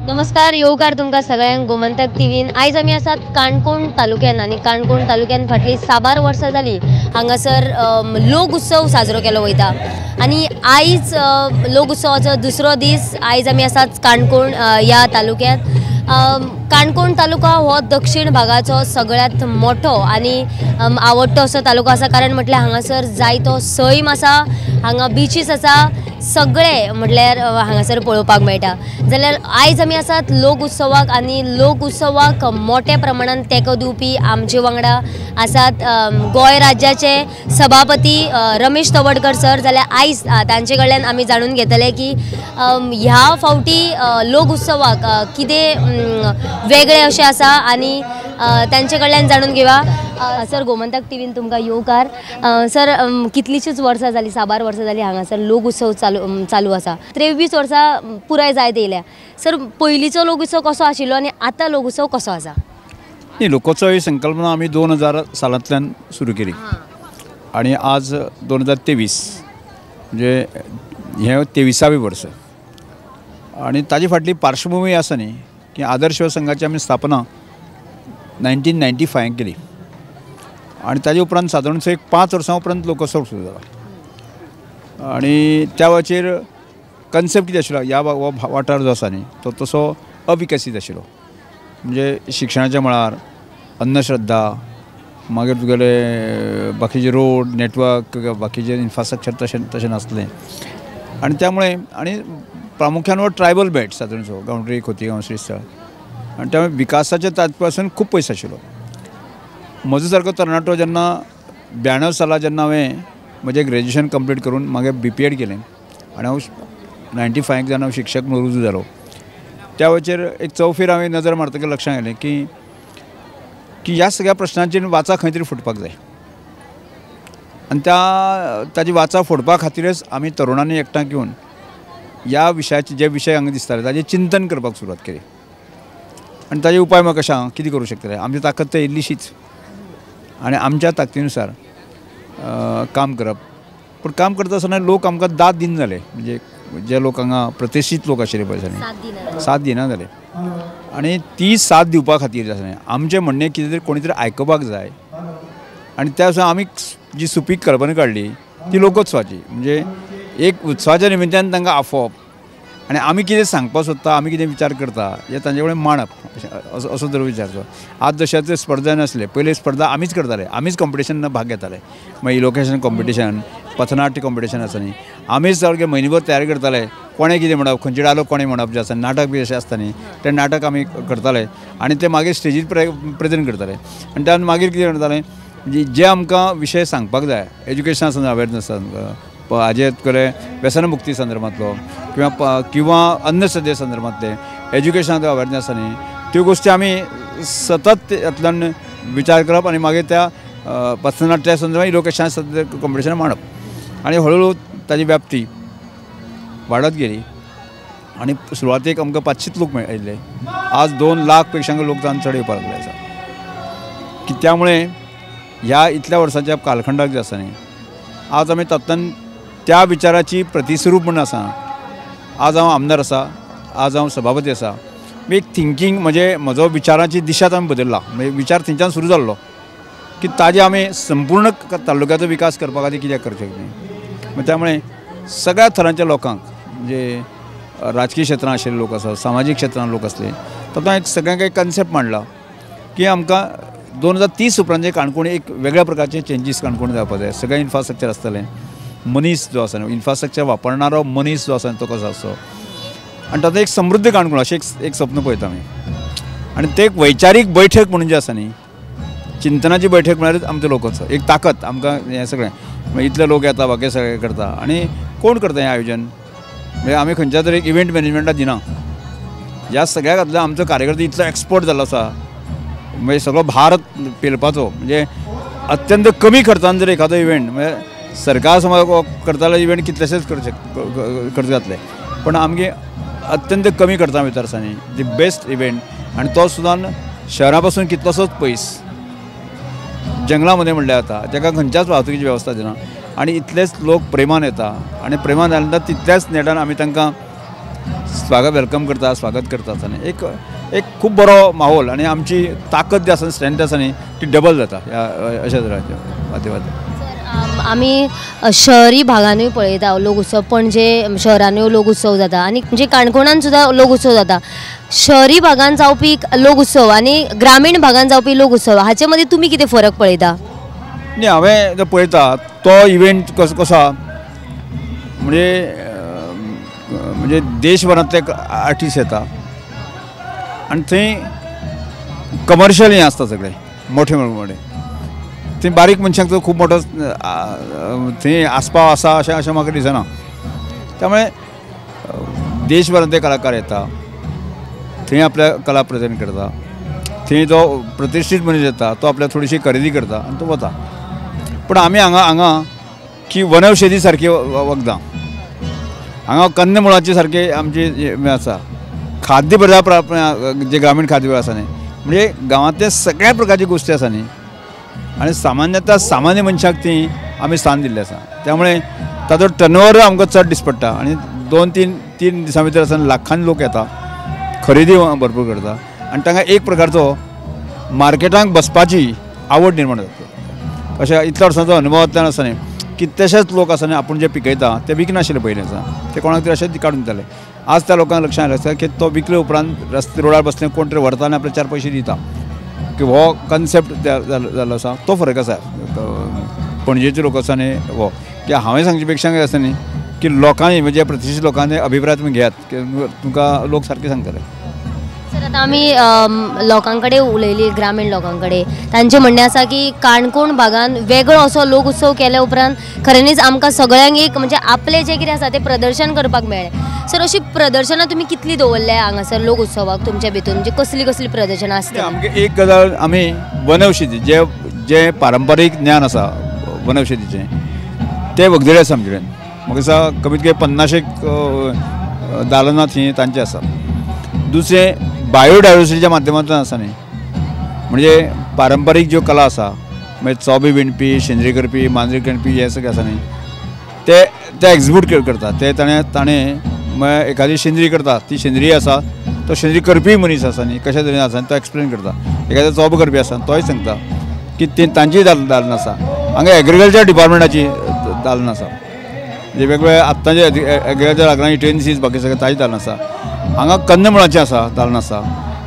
नमस्कार, येवकार तुमकां सगळ्यांक गोमंतक टीव्हीन। आयज आमी आसात काणकोण तालुक्यान आनी काणकोण तालुक्यान फाटलीं साबार वर्सां जाली हांगासर लोक उत्सव साजरो केलो वयता आनी आयज लोक उत्सवाचो दुसरो दीस। आयज आमी आसात काणकोण ह्या तालुक्यांत। काणकोण तालुका हो दक्षिण भागाचो सगळ्यांत मोठो आनी आवडटो असो तालुको आसा, कारण म्हटल्यार हांगासर जायतो सैम आसा, हांगा बिचीस आसा, सगळे म्हटल्यार हांगासर पळोवपाक मेळटा। जाल्यार आयज आमी आसात लोक उत्सवाक आनी लोक उत्सवाक मोठ्या प्रमाणान तेंको दिवपी आमचे वांगडा आसात गोंय राज्याचे सभापती रमेश तवडकर सर। जाल्यार आयज तांचे कडल्यान आमी जाणून घेतले की ह्या फावटी लोक उत्सवाक कितें वेगळें अशें आसा आनी तांचे कडल्यान जाणून घेवया। सर, गोमंतक टीव्हीन तुमकां येवकार। सर, कितलींशींच वर्सां जालीं, साबार वर्सां जालीं हांगासर लोक उत्सव चालू आसा, 23 वर्सां पुराय जायत येयल्या। सर, पयलींचो लोक उत्सव कसो आशिल्लो आनी आतां लोक उत्सव कसो आसा? न्ही, लोकोत्सव ही संकल्पना आमी 2000 सालांतल्यान सुरू केली आनी आज 2023 म्हणजे हें 23वें वर्स। आनी ताजे फाटली पार्श्वभूमी आसा न्ही की आदर्श संघाची आमी स्थापना 1995 केली आनी ताजे उपरांत सादारण एक 5 वर्सां उपरांत लोकोत्सव सुरू जाला। आनी त्या वेळाचेर कन्सेप्ट कितें आशिल्लो, ह्या वाठार जो आसा न्ही तो तसो अविकसीत आशिल्लो, म्हणजे शिक्षणाच्या मळार, अन्नश्रद्धा, मागीर तुगेले बाकीचे रोड नेटवर्क, बाकीचे इन्फ्रास्ट्रक्चर तशें तशें नासलें आनी त्यामुळे आनी प्रामुख्यान हो ट्रायबल बेल्ट सादारणसो गांवडरी, खोतीगांव, श्रीस्थळ, आनी त्यामुळे विकासाच्या ताजे पासून खूब पयस आशिल्लो। म्हजो सारको तरणाटो जेन्ना 92 साला जेन्ना हांवें म्हजें ग्रेज्युएशन कंप्लीट करून मागीर BPEd केलें आनी हांव 95 जेन्ना हांव शिक्षक म्हणून रुजू जालो, त्या वेळाचेर एक चौफेर हांवें नजर मारतकीर लक्षांत आयलें की की ह्या सगळ्या प्रश्नांचेर वाचा खंय तरी फुटपाक जाय आनी त्या ताजी वाचा फोडपा खातीरच आमी तरुणांनी एकठांय घेवन ह्या विशयाचे जे विशय हांगा दिसताले ताजें चिंतन करपाक सुरवात केली आनी ताजे उपाय म्हाका कशें हांव कितें करूं शकतलें, आमची ताकद तर इल्लीशीच आनी आमच्या ताकदीनुसार काम करप। पूण काम करता आसतना लोक आमकां दाद दिना जाले, म्हणजे जे लोक हांगा प्रतिश्ठीत लोक आशिल्ले पळय साथ दिना जाले आनी ती साथ दिवपा खातीर आसलें आमचें म्हणणें कितें तरी कोणी तरी आयकुपाक जाय आनी त्या दिसा आमी जी सुपीक कल्पना काडली ती लोकोत्सवाची, म्हणजे एक उत्सवाच्या निमित्तान तांकां आफोवप आनी आमी कितें सांगपाक सोदता, आमी कितें विचार करता हें तांचे कडेन मांडप, असो असो तर विचारचो। आज जशें ते स्पर्धा नासले, पयलीं स्पर्धा आमीच करताले, आमीच कॉम्पिटिशन भाग घेताले, मागीर इलोकेशन कॉम्पिटिशन, पथनाट्य कॉम्पिटिशन आसा न्ही, आमीच सारकें म्हयनोभर तयारी करताले, कोणें कितें म्हणप, खंयचे डायलॉग कोणें म्हणप जें आसा, नाटक बी अशें आसता न्ही तें नाटक आमी करताले आनी तें मागीर स्टेजीर प्रेजेंट करताले। आनी त्या मागीर कितें करताले, म्हणजे जे आमकां विशय सांगपाक जाय, एज्युकेशना संदर्भात अवेरनस हाजे तुगेले व्यसनमुक्ती संदर्भांतलो किंवा किंवा अन्नश्रद्धे संदर्भांतले एज्युकेशनाचो अवेरनस आसा न्ही, त्यो गोश्टी आमी सतत हातूंतल्यान विचार करप आनी मागीर त्या पथनाट्या संदर्भात इलोकेशना संदर्भात कॉम्पिटिशन मांडप आनी हळू हळू ताजी व्याप्ती वाडत गेली आनी सुरवातेक आमकां 500 लोक मेळिल्ले, आज 2 लाख पेक्षा लोक जावन चड येवपाक लागले आसा। की त्यामुळे ह्या इतल्या वर्सांच्या कालखंडाक जे आसा न्ही आज आमी तातूंतल्यान त्या विचाराची प्रतिस्वरूप म्हूण आसा। आज हांव आमदार आसा, आज हांव सभापती आसा, एक थिंकींग म्हणजे म्हजो विचाराची दिशाच आमी बदल्ला, म्हणजे विचार थंयच्यान सुरू जाल्लो की ताजे आमी संपूर्ण तालुक्याचो विकास करपा खातीर कित्याक करचें न्ही। त्यामुळे सगळ्या थरांच्या लोकांक, म्हणजे राजकीय क्षेत्रांत आशिल्ले लोक आसा, सामाजीक क्षेत्रांत लोक आसले, तातूंत एक सगळ्यांक एक कन्सेप्ट मांडला की आमकां 2030 उपरांत काणकोण एक वेगळ्या प्रकारचे चेंजीस काणकोण जावपाक जाय। सगळें इन्फ्रास्ट्रक्चर आसतलें, मनीस जो आसा न्ही इन्फ्रास्ट्रक्चर वापरणारो मनीस जो आसा तो कसो आसचो आनी तातूंत एक समृद्ध काणकोण अशें एक स्वप्न पळयता आमी। आनी ते एक वैचारीक बैठक म्हणून जे आसा न्ही, चिंतनाची बैठक म्हळ्यारूच आमचो लोकोत्सव, एक ताकद आमकां हें सगळें, मागीर इतले लोक येता, बाकी सगळें करता आनी कोण करता हें आयोजन, म्हणजे आमी खंयच्या तरी एक इव्हेंट मॅनेजमेंटाक दिना। ह्या सगळ्या खातीर आमचो कार्यकर्ते इतलो एक्सपर्ट जाल्लो आसा, म्हणजे सगळो भारत पेलपाचो, म्हणजे अत्यंत कमी खर्चान जर एखादो इव्हेंट, म्हणजे सरकार समज करताले इव्हेंट कितलेशेच खर्च जातले, पण आमगे अत्यंत कमी खर्चा भितर आसा न्ही the best event, आनी तो सुद्दां शहरा पासून कितलोसोच पयस जंगला मध्ये म्हणल्यार जाता, ताका खंयच्याच वाहतुकीची वेवस्था दिना आनी इतलेच लोक प्रेमान येता आनी प्रेमान आयल्या नंतर तितल्याच नेटान आमी तांकां स्वागत welcome करता, स्वागत करता आसा न्ही, एक एक खूब बरो माहोल आनी आमची ताकद जी आसा, स्ट्रेंथ आसा न्ही, ती डबल जाता ह्या अशा तरांच्या माध्यमांतल्यान. आमी शहरी भागानूय पळयता लोक उत्सव, पणजे शहरानूय लोक उत्सव जाता आनी म्हणजे काणकोणान सुद्दां लोक उत्सव जाता. शहरी भागान जावपी लोक उत्सव आनी ग्रामीण भागान जावपी लोक उत्सव हाचे मदीं तुमी कितें फरक पळयता? न्ही, हांवें जो पळयता तो इव्हेंट कसो कसो म्हणजे म्हणजे देशभरांतले आर्टिस्ट येता आनी थंय कमर्शियल हें आसता सगळें मोठे मोठे, थंय बारीक मनशांक तो खूब मोठो थंय आस्पाव आसा अशें अशें म्हाका दिसना. त्यामुळे देशभरांतले कलाकार येता, थंय आपल्या कला प्रेजेंट करता, थंय जो प्रतिश्ठीत मनीस येता तो आपल्या थोडीशी खरेदी करता आनी तो वता. पूण आमी हांगा हांगा की वनौषधी सारकी वखदां, हांगा कंदमुळाचे सारके आमची आसा, खाद्य पदार्थ जे ग्रामीण खाद्य आसा न्ही, म्हणजे गांवांतले सगळ्या प्रकारची गोश्टी आसा न्ही, आनी सामान्यता सामान्य मनशाक ती आमी स्थान दिल्लें आसा. त्यामुळे ताचो टर्नओवर आमकां चड दिस पडटा आनी 2-3 दिसां भितर आसा लाखांनी लोक येता, खरेदी भरपूर करता आनी तांकां एक प्रकारचो मार्केटांत बसपाची आवड निर्माण जाता. अशें इतल्या वर्सांचो अनुभवांतल्यान आसा न्ही, कितलेशेच लोक आसा न्ही आपूण जे पिकयता ते विकनाशिल्ले पयलीं आसा, ते कोणाक तरी अशेंच काडून दिताले. आज त्या लोकांक लक्षांत आयलें आसा की तो विकले उपरांत रस्ते रोडार बसले कोण तरी व्हरता आनी आपले 4 पयशे दिता, की हो कन्सेप्ट जाल्लो आसा तो फरक आसा पणजेचे लोक आसा न्ही हो. की हांवें सांगचे पेक्षा कितें आसा न्ही की लोकांनी म्हणजे प्रतिश्ठीत लोकांनी अभिप्राय तुमी घेयात की तुमकां लोक सारके सांगतले. सर, आतां आमी लोकां कडेन उलयली, ग्रामीण लोकां कडेन, तांचें म्हणणें आसा की काणकोण भागान वेगळो असो लोक उत्सव केल्या उपरांत खऱ्यांनीच आमकां सगळ्यांक एक म्हणजे आपलें जें कितें आसा तें प्रदर्शन करपाक मेळ्ळें. सर, अशीं प्रदर्शनां तुमी कितलीं दवरल्या हांगासर लोक उत्सवाक तुमच्या भितून, म्हणजे कसलीं कसलीं प्रदर्शनां आसता? आमगे एक गजाल आमी वनौषधी जे जे पारंपारीक ज्ञान आसा वनौषधीचें तें वखदळे आसा आमचे कडेन. म्हाका दिसता कमीत कमी 50 दालनां थंय तांचें आसा. दुसरें बायोडायवर्सिटीच्या माध्यमांतल्यान आसा न्ही, म्हणजे पारंपारीक ज्यो कला आसा, मागीर चोबे विणपी, शेंद्री करपी, मांजरी करपी, हे सगळें आसा न्ही, ते ते एक्झिब्यूट करता. ते ताणें ताणें मागीर एखादी शेंद्री करता, ती शेंद्री आसा तो शेंद्री करपी मनीस आसा न्ही, कशा तरेन आसा तो एक्सप्लेन करता. एखादो चोबो करपी आसा तोय सांगता की ती तांची दालनां आसा. हांगा एग्रीकल्चर डिपार्टमेंटाची दालनां आसा, म्हणजे वेगवेगळे आत्तांचे एग्रीकल्चर लागला युटेन्सिल्स बाकी सगळें ताजी दालनां आसा. हांगा कंदमुळाचें आसा दालनां आसा.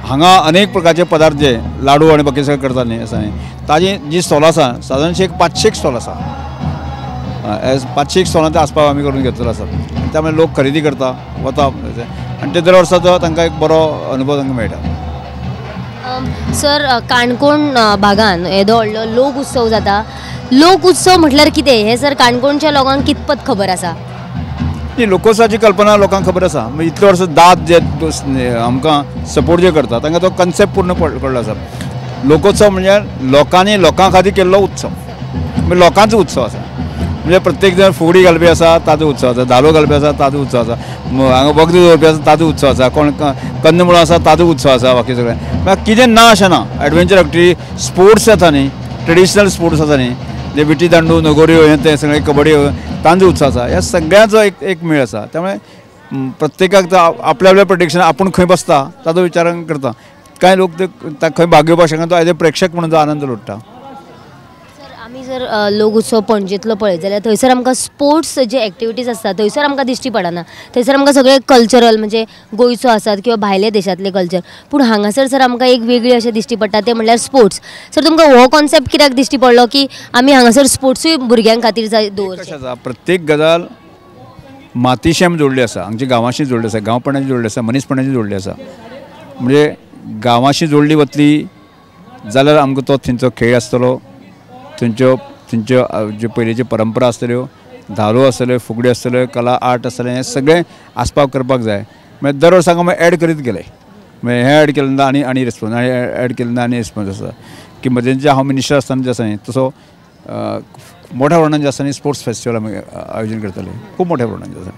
हांगा अनेक प्रकारचे पदार्थ जे लाडू आनी बाकी सगळें करता न्ही आसा न्ही, ताजी जी स्टॉल आसा सादारणशे एक 500 स्टॉल आसा. 500 स्टॉलांचो आस्पाव आमी करून घेतलेलो आसा. त्यामुळे लोक खरेदी करता वता आनी ते दर वर्साचो तांकां एक बरो अनुभव तांकां मेळटा. सर, काणकोण भागान येदो व्हडलो लोक उत्सव जाता, लोक उत्सव म्हटल्यार कितें हें सर काणकोणच्या लोकांक कितपत खबर आसा? न्ही, लोकोत्सवाची कल्पना लोकांक खबर आसा. म्हणजे इतले वर्सां दाद जे आमकां सपोर्ट जे करता तांकां तो कन्सेप्ट पूर्ण कळ्ळो आसा. लोकोत्सव म्हणजे लोकांनी लोकां खातीर केल्लो उत्सव, म्हणजे लोकांचो उत्सव आसा. म्हणजे प्रत्येक जण फुगडी घालपी आसा ताजो उत्सव आसा, धालो घालपी आसा ताजो उत्सव आसा, हांगा वखद दवरपी आसा ताजो उत्सव आसा, कोण कंदमुळां आसा ताजो उत्सव आसा, बाकी सगळें. म्हळ्यार कितें ना अशें ना. एडवेंचर एक्टिविटी स्पोर्ट्स जाता न्ही, ट्रेडिशनल स्पोर्ट्स आसा न्ही, जे विटी दांडू, नगोऱ्यो, हें तें सगळें, कबड्डी, तांचो उत्सव आसा. ह्या सगळ्यांचो एक एक मेळ आसा. त्यामुळे प्रत्येकाक आपल्या आपल्या प्रडिक्शन आपूण खंय बसता ताजो विचार करता. कांय लोक ते खंय भाग घेवपाक शकना, तो एज ए प्रेक्षक म्हणून तो आनंद लुट्टा. आमी जर लोक उत्सव पणजेंतलो पळयत जाल्यार थंयसर आमकां स्पोर्ट्स जे एक्टिविटीज आसता थंयसर आमकां दिश्टी पडना. थंयसर आमकां सगळे कल्चरल म्हणजे गोंयचो आसात किंवा भायल्या देशांतले कल्चर, पूण हांगासर सर आमकां एक वेगळी अशें दिश्टी पडटा तें म्हणल्यार स्पोर्ट्स. सर, तुमकां हो कॉन्सेप्ट कित्याक दिश्टी पडलो की आमी हांगासर स्पोर्ट्सूय भुरग्यां खातीर जाय दवरचें? कशें आसा, प्रत्येक गजाल मातीशी आमी जोडली आसा, आमच्या गांवाशी जोडली आसा, गांवपणाची जोडली आसा, मनीसपणाची जोडली आसा. म्हणजे गांवाशी जोडली वतली जाल्यार आमकां तो थंयचो खेळ आसतलो, थंयच्यो थंयच्यो ज्यो पयलींच्यो परंपरा आसतल्यो, धालो आसतल्यो, फुगडी आसतल्यो, कला आर्ट आसतलें, हें सगळें आस्पाव करपाक जाय. मागीर दर वर्साक आमी एड करीत गेले, मागीर हें एड केलें ना आनी आनी रिस्पोन्स, आनी एड केलें ना आनी रिस्पोन्स आसा की म्हजें जे हांव मिनिस्टर आसतना जें आसा न्ही तसो मोठ्या प्रमाणान जें आसा न्ही स्पोर्ट्स फेस्टिवल आमी आयोजन करताले, खूब मोठ्या प्रमाणान जें आसा,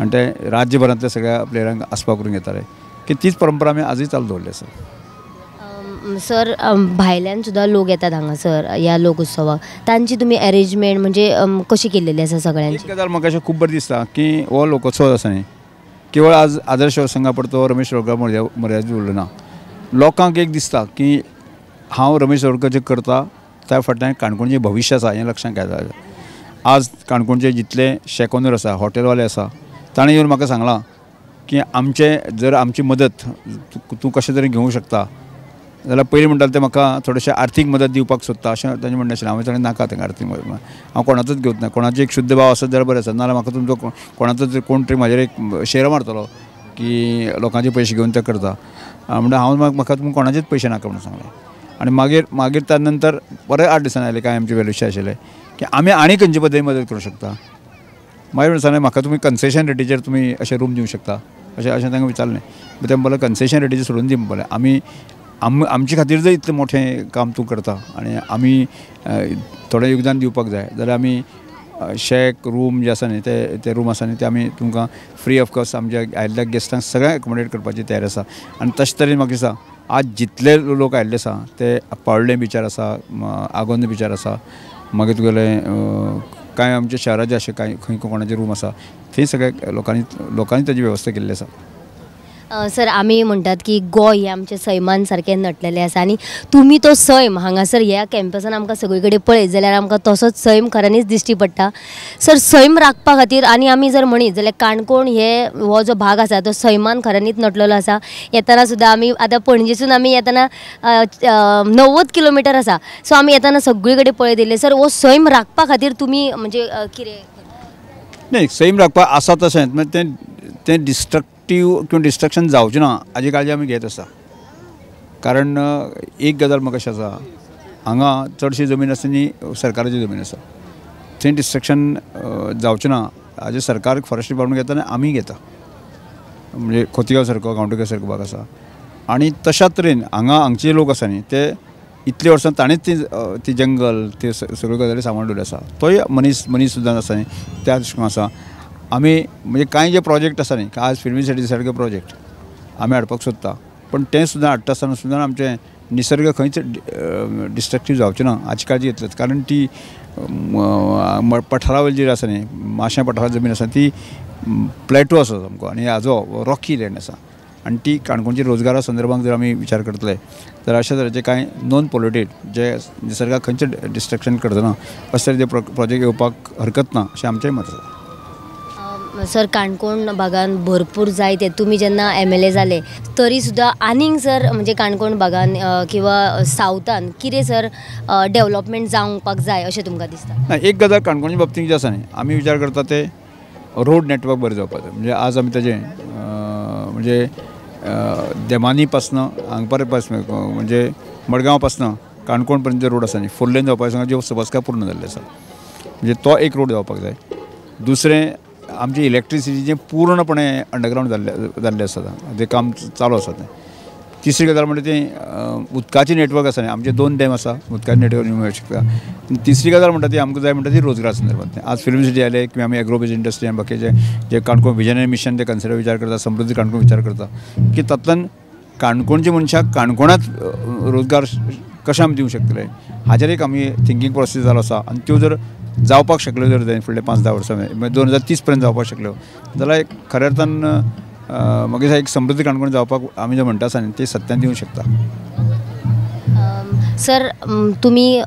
आनी ते राज्यभरांतल्या सगळ्या प्लेयरांक आस्पाव करून घेताले की तीच परंपरा आमी आजूय चालू दवरली आसा. सर, भायल्यान सुद्दां लोक येतात हांगासर ह्या लोक उत्सवाक, तांची तुमी एरेंजमेंट म्हणजे कशी केलेली आसा सगळ्यांची? एक गजाल म्हाका अशें खूब बरें दिसता की हो लोकोत्सव आसा न्ही केवळ आज आदर्श संघा पडतो रमेश तवडकार मर्यादीत उरलो ना. लोकांक एक दिसता की हांव रमेश तवडकर जें करता त्या फाटल्यान काणकोणचें भविश्य आसा हें लक्षांत घेता. आज काणकोणचे जितले शॅक ओनर आसा, हॉटेलवाले आसा, ताणें येवन म्हाका सांगलां की आमचे जर आमची मदत तूं कशें तरेन घेवंक शकता जाल्यार पयलीं म्हणटाले ते म्हाका थोडेशें आर्थीक मदत दिवपाक सोदता अशें तांचें म्हणणें आशिल्लें. हांवें सांगलें नाका तांकां आर्थीक मदत, हांव कोणाचोच घेवच ना, कोणाचो एक शुद्ध भाव आसत जाल्यार बरें आसा, नाजाल्यार म्हाका तुमचो कोणाचो कोण तरी म्हाजेर एक शेरो मारतलो की लोकांचे पयशे घेवन ते करता म्हणटा. हांव म्हाका तुमकां कोणाचेच पयशे नाका म्हणून सांगलें. आनी मागीर मागीर त्या नंतर परत 8 दिसांनी आयले कांय आमचे वेलुशे आशिल्ले की आमी आनी खंयचे पद्दतीन मदत करूंक शकता. मागीर म्हणून सांगलें म्हाका तुमी कन्सेशन रेटीचेर तुमी अशें रूम दिवंक शकता अशें अशें तांकां विचारलें. ते म्हणलें कन्सेशन रेटीचेर सोडून दी म्हणलें, आमी आमचे खातीर जर इतलें मोठें काम तूं करता आनी आमी थोडें योगदान दिवपाक जाय जाल्यार आमी शॅक रूम जे आसा न्ही ते रूम आसा न्ही ते आमी तुमकां फ्री ऑफ कॉस्ट आमच्या आयिल्ल्या गेस्टांक सगळ्यांक एकोमोडेट करपाची तयारी आसा. आनी तशें तरेन म्हाका दिसता आज जितले लोक आयिल्ले आसा ते पाळोळ्ळें बिचार आसा, आगोंद बिचार आसा, मागीर तुगेलें कांय आमच्या शहराचे अशें कांय खंय कोणाचे रूम आसा थंय सगळ्या लोकांनी ताजी वेवस्था केल्ली आसा. सर आमी म्हणटात की गोंय हें आमचें सैमान सारकें नटलेलें आसा आनी तुमी तो सैम हांगासर ह्या कॅम्पसान आमकां सगळे कडेन पळयत जाल्यार आमकां तसोच सैम खऱ्यांनीच दिश्टी पडटा. सर सैम राखपा खातीर आनी आमी जर म्हणीत जाल्यार काणकोण हे हो जो भाग आसा तो सैमान खऱ्यांनीच नटलेलो आसा. येतना सुद्दां आमी आतां पणजेसून आमी येतना 90 किलोमिटर आसा, सो आमी येतना सगळे कडेन पळयत येयले. सर हो सैम राखपा खातीर तुमी म्हणजे कितें? न्ही, सैम राखपाक आसा तशेंच मागीर तें डिस्ट्रक्टीव किंवा डिस्ट्रक्शन जावचें ना हाजी काळजी आमी घेत आसा. कारण एक गजाल म्हाका अशें आसा, हांगा चडशी जमीन आसा न्ही सरकाराची जमीन आसा, थंय डिस्ट्रक्शन जावचें ना हाजें सरकार फॉरेस्ट डिपार्टमेंट घेता आनी आमी घेता. म्हणजे खोतिगांव सारको गांवडोंगरी सारको भाग आसा आनी तश्या तरेन हांगा हांगचे लोक आसा न्ही ते इतले वर्सां ताणेंच ती जंगल ते सगळ्यो गजाली सांबाळून दवरिल्ल्यो आसा. तोय मनीस सुद्दां आसा न्ही त्या दृश्टीकोन आसा. आमी म्हणजे कांय जे प्रोजेक्ट आसा न्ही आज फिल्मी सिटी सारके प्रोजेक्ट आमी हाडपाक सोदता, पण तें सुद्दां हाडटा आसतना सुद्दां आमचें निसर्ग खंयच डिस्ट्रक्टीव जावचें ना हाची काळजी घेतली. कारण ती पठारा वयली जी आसा न्ही माश्यां पठारा जमीन आसा ती प्लेटो आसा सामको आनी हाजो रॉकी लँड आसा आनी ती काणकोणची रोजगारा संदर्भात जर आमी विचार करतले तर अशा तरेचे कांय नॉन पोल्युटेड जे निसर्गाक खंयचें डिस्ट्रक्शन करतना अशे तरेचे प्रोजेक्ट येवपाक हरकत ना अशें आमचेंय मत आसा. सर काणकोण भागान भरपूर जायते तुमी जेन्ना MLA जाले तरी सुद्दां आनीक सर म्हणजे काणकोण भागान किंवा सावथान कितें सर डेवलपमेंट जावपाक जाय अशें तुमकां दिसता? ना, एक गजाल काणकोणच्या बाबतींत जे आसा न्ही आमी विचार करता ते रोड नेटवर्क बरें जावपाक जाय. म्हणजे आज आमी ताजें म्हणजे देमानी पासना हांगपार पासन म्हणजे मडगांव पासना काणकोण पर्यंत रोड आसा न्ही 4 लेन जावपाक जाय, ज्यो सबस्का पूर्ण जाल्ले आसा, म्हणजे तो एक रोड जावपाक जाय. दुसरें आमची इलेक्ट्रिसिटीचें पूर्णपणे अंडरग्रावंड जाल्लें आसा, तें काम चालू आसा तें. तिसरी गजाल म्हणजे तें उदकाचें नेटवर्क आसा न्ही, आमचे 2 डॅम आसा, उदकाचें नेटवर्क मेळूंक शकता. तिसरी गजाल म्हणटा ती आमकां जाय म्हणटा ती रोजगार संदर्भात. आज फिल्म सिटी आयले किंवा आमी एग्रो बेज इंडस्ट्री आनी बाकीचे जे काणकोण विजनरी मिशन ते कन्सिडर विचार करता, समृद्ध काणकोण विचार करता की तातूंतल्यान काणकोणचे मनशाक काणकोणांत रोजगार कशें आमी दिवंक शकतले हाजेर एक आमी थिंकींग प्रोसेस जालो आसा. आनी त्यो जर जावपाक शकल्यो जर जाय फुडले 5-10 वर्सां म्हणजे 2030 पर्यंत जावपाक शकल्यो जाल्यार एक खऱ्या अर्थान मागीर एक समृद्ध काणकोण जावपाक आमी जें म्हणटा आसा न्ही तें सत्यान दिवंक शकता. सर तुमी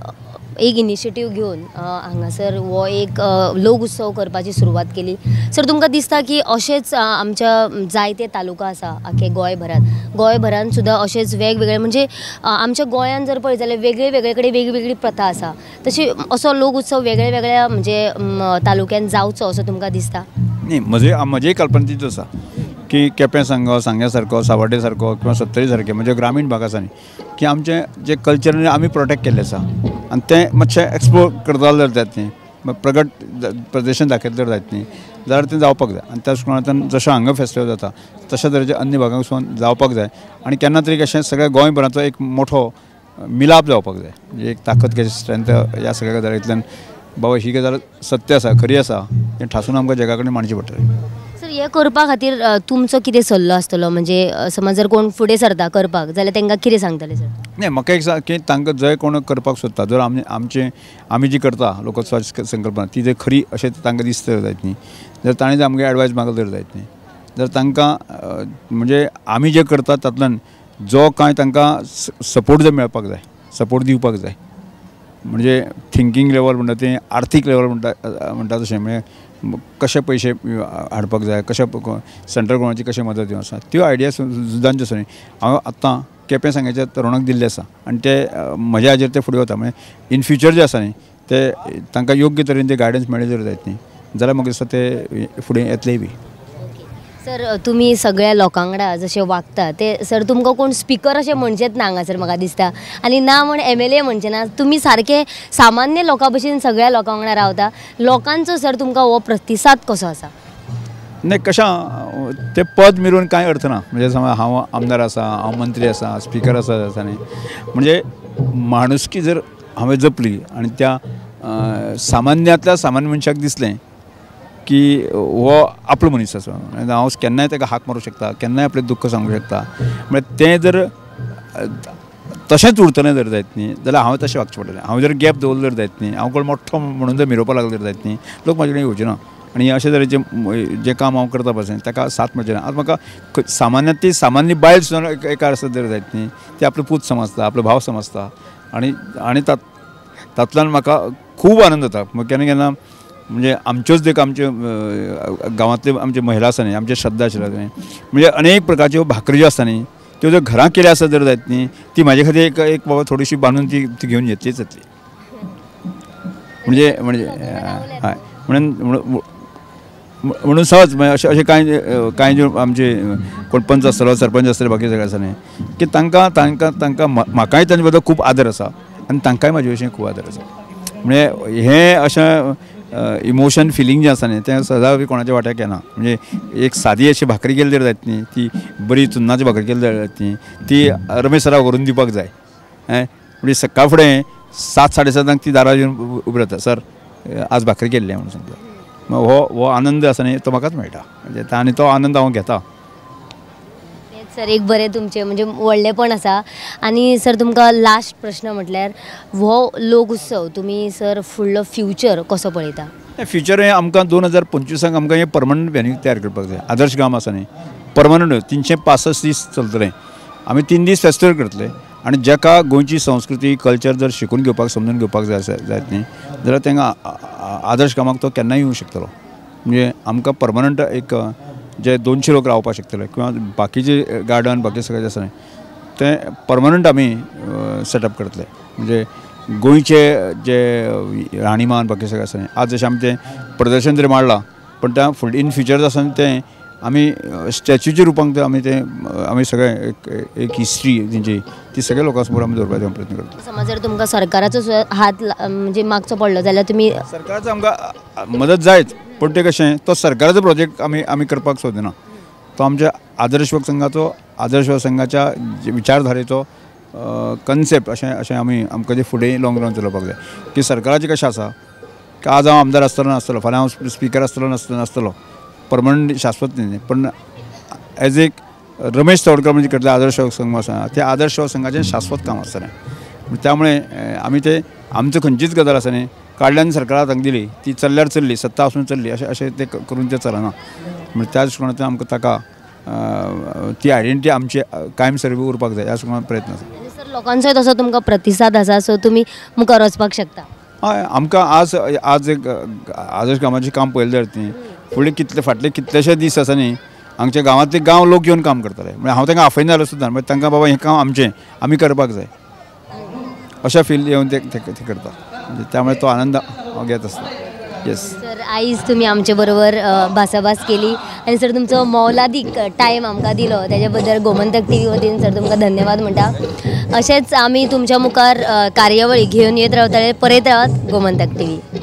एक इनिशिएटीव घेवन हांगासर हो एक लोक उत्सव करपाची सुरवात केली. सर तुमकां दिसता की अशेंच आमच्या जायते तालुका आसा आख्खे गोंयभरांत, गोंयभरांत सुद्दां अशेंच वेगवेगळे म्हणजे आमच्या गोंयांत जर पळयत जाल्यार वेगळे वेगळे कडेन वेगवेगळी प्रथा आसा, तशी असो लोक उत्सव वेगळे वेगळ्या म्हणजे तालुक्यान जावचो असो तुमकां दिसता? न्ही, म्हजी कल्पना तीच आसा की केपें सांगो, सांग्या सारको, सावड्डे सारको किंवा सत्तरी सारके म्हणजे ग्रामीण भाग आसा न्ही की आमचें जें कल्चर आमी प्रोटेक्ट केल्लें आसा आनी तें मातशें एक्सप्लोर करता जाल्यार जायत न्ही, प्रगट प्रदर्शन दाखयतले जायत न्ही जाल्यार तें जावपाक जाय. आनी त्या दृश्टिकोनांतल्यान जशें हांगा फेस्टिवल जाता तशा तरेचे अन्य भागांक सून जावपाक जाय आनी केन्ना तरी कशें सगळ्या गोंयभराचो एक मोठो मिलाप जावपाक जाय, म्हणजे एक ताकद कशी स्ट्रेंथ ह्या सगळ्या गजालींतल्यान बाबा ही गजाल सत्य आसा, खरी आसा, तें ठासून आमकां जगा कडेन मांडची पडटली. सर हें करपा खातीर तुमचो कितें सल्लो आसतलो, म्हणजे समज जर कोण फुडें सरता करपाक जाल्यार तांकां कितें सांगतले सर? न्ही, म्हाका एक सांग की तांकां जंय कोण करपाक सोदता, जर आमी जी करता लोकोत्सवाची संकल्पना ती जर खरी अशें तांकां दिसता जायत न्ही, जर ताणें जर आमगे एडवायज मागलो जर जायत न्ही जर तांकां म्हणजे आमी जे करतात तातूंतल्यान जो कांय तांकां सपोर्ट जर मेळपाक जाय, सपोर्ट दिवपाक जाय, म्हणजे थिंकींग लेवल म्हणटा तें, आर्थीक लेवल म्हणटा तशें, म्हणजे कशे पयशे हाडपाक जाय, कशे सेंट्रल गव्हर्मेंटाची कशें मदत दिवन आसा, त्यो आयडिया सुद्दां ज्यो आसा न्ही हांव आतां केपें सांगेच्या तरुणांक दिल्ले आसा आनी ते म्हज्या हाजेर ते फुडें वता. म्हणजे इन फ्युचर जे आसा न्ही ते तांकां योग्य तरेन ते गायडन्स मेळ्ळें जर जायत न्ही जाल्यार म्हाका दिसता ते फुडें येतलेय बी. सर तुमी सगळ्या लोकां वांगडा जशें वागता ते सर तुमकां कोण स्पिकर अशें म्हणचेच ना हांगासर म्हाका दिसता, आनी ना म्हण MLA म्हणचे ना, तुमी सारके सामान्य लोकां भशेन सगळ्या लोकां वांगडा रावता. लोकांचो सर तुमकां हो प्रतिसाद कसो आसा? नाही कशें तें पद मिरोवन कांय अर्थ ना. म्हणजे समज हांव आमदार आसा, हांव मंत्री आसा, स्पिकर आसा आसा न्ही, म्हणजे माणुसकी जर हांवें जपली आनी त्या सामान्यांतल्या सामान्य मनशाक दिसलें की हो आपलो मनीस आसा, हांव केन्नाय ताका हाक मारूंक शकता, केन्नाय आपलें दुख्ख सांगूंक शकता, म्हळ्यार तें जर तशेंच उरतलें जर जायत न्ही जाल्यार हांव तशें वागचें पडटलें. हांव जर गॅप दवरलो जर जायत न्ही, हांव कोण मोठो म्हणून जर मिरोवपाक लागलो जर जायत न्ही, लोक म्हाजे कडेन येवचे ना. आनी अशे तरेचें जें काम हांव करता पळय ताका साथ मेळचें ना. आतां म्हाका सामान्यांतली ती सामान्य बायल सुद्दां एकार आसत जर जायत न्ही ती आपलो पूत समजता, आपलो भाव समजता आनी आनी तातूंतल्यान म्हाका खूब आनंद जाता. केन्ना केन्ना म्हणजे आमच्योच देख आमच्यो गांवांतल्यो आमच्यो महिला आसा न्ही, आमच्यो श्रद्धा आशिल्ल्यो न्ही, म्हणजे अनेक प्रकारच्यो भाकरी ज्यो आसता न्ही त्यो जर घरांत केल्यो आसत जर जायत न्ही ती म्हाजे खातीर एक एक बाबा थोडीशी बांदून ती ती घेवन येतलीच येतली. म्हणजे म्हणजे हय म्हणून म्हणून सहज अशें अशें कांय कांय ज्यो आमचे कोण पंच आसतलो, सरपंच आसतले, बाकी सगळे आसा न्ही की तांकां तांकां तांकां म्हाकाय तांचे बद्दल खूब आदर आसा आनी तांकांय म्हाजे विशीं खूब आदर आसा. म्हणजे हें अशें इमोशन फिलींग जें आसा न्ही तें सदां बी कोणाच्या वाट्याक येना. म्हणजे एक सादी अशी भाकरी केली जर जायत न्ही, ती बरी चुन्नाची भाकरी केली जायत न्ही ती रमेश सराक व्हरून दिवपाक जाय. म्हणजे सकाळ फुडें 7 साडे 7 ती दारार येवन उबी रावता, सर आज भाकरी केल्ली म्हणून सांगता. हो हो आनंद आसा न्ही तो म्हाकाच मेळटा, म्हणजे आनी तो आनंद हांव घेता. सर एक बरें तुमचें म्हणजे व्हडलेंपण आसा. आनी सर तुमकां लास्ट प्रश्न म्हटल्यार हो लोक उत्सव तुमी सर फुडलो फ्युचर कसो पळयता? फ्युचर हें आमकां 2025 आमकां हें परमनंट व्हेन्यू तयार करपाक जाय. आदर्श गांव आसा न्ही परमनंट 365 दीस चलतलें. आमी 3 दीस फेस्टिवल करतले आनी जाका गोंयची संस्कृती कल्चर जर शिकून घेवपाक समजून घेवपाक जाय जायत न्ही जाल्यार तांकां आदर्श गांवाक तो केन्नाय येवंक शकतलो. म्हणजे आमकां परमनंट एक जे 200 लोक रावपाक शकतले किंवा बाकीचे गार्डन बाकी सगळें जे आसा न्ही तें परमनंट आमी सेटअप करतले. म्हणजे गोंयचे जे राहणीमान बाकी सगळें आसा न्ही, आज जशें आमी तें प्रदर्शन जरी मांडलां पण त्या फुडें इन फ्युचर आसा न्ही तें आमी स्टॅच्यूच्या रुपांक आमी तें आमी सगळें एक हिस्ट्री तेंची ती सगळ्या लोकां समोर आमी दवरपाचो प्रयत्न करता. समज जर तुमकां सरकाराचो हात म्हणजे मागचो पडलो जाल्यार तुमी सरकाराचो आमकां मदत जायच, पूण तें कशें तो सरकाराचो प्रोजेक्ट आमी आमी करपाक सोदिना. तो आमच्या आदर्श युवक संघाचो, आदर्श युवक संघाच्या विचारधारेचो कन्सेप्ट अशें अशें आमी आमकां जें फुडें लॉंग रन चलोवपाक जाय की सरकाराचें कशें आसा की आज हांव आमदार आसतलो नासतलो, फाल्यां हांव स्पिकर आसतलो नासतलो, परमनंट शाश्वत न्ही. पण एज एक रमेश तवडकर म्हणजे करतले आदर्श युवक संघ आसा ते आदर्श युवक संघाचें शाश्वत काम आसतलें. त्यामुळे आमी ते आमचो खंयचीच गजाल आसा न्ही काडल्यान सरकाराक तांकां दिली ती चल्ल्यार चल्ली, सत्ता आसून चल्ली, अशें अशें तें करून तें चलना. म्हणजे त्या दृश्टिकोणांतल्यान आमकां ताका ती आयडेंटिटी आमची कायम स्वरुपी उरपाक जाय ह्या दृश्टिकोणान प्रयत्न आसा. सर लोकांचोय तसो तुमकां प्रतिसाद आसा, सो तुमी मुखार वचपाक शकता. हय, आमकां आज आज एक आदर्श गांवाचें काम पळयलें जाल्यार ती फुडले कितले फाटले कितलेशे दीस आसा न्ही आमच्या गांवांतले गांव लोक येवन काम करताले. म्हणजे हांव तांकां आफयना जाल्यार सुद्दां म्हणजे तांकां बाबा हें काम आमचें आमी करपाक जाय अशें फील येवन ते करता. म्हणजे त्यामुळे तो आनंद हांव घेत आसता. येस सर, आयज तुमी आमचे बरोबर भासाभास केली आनी सर तुमचो मोलादीक टायम आमकां दिलो तेजे बद्दल गोमंतक टीव्ही वतीन सर तुमकां धन्यवाद म्हणटा. अशेंच आमी तुमच्या मुखार कार्यावळी घेवन येत रावतले. पळयत रावात गोमंतक टीव्ही.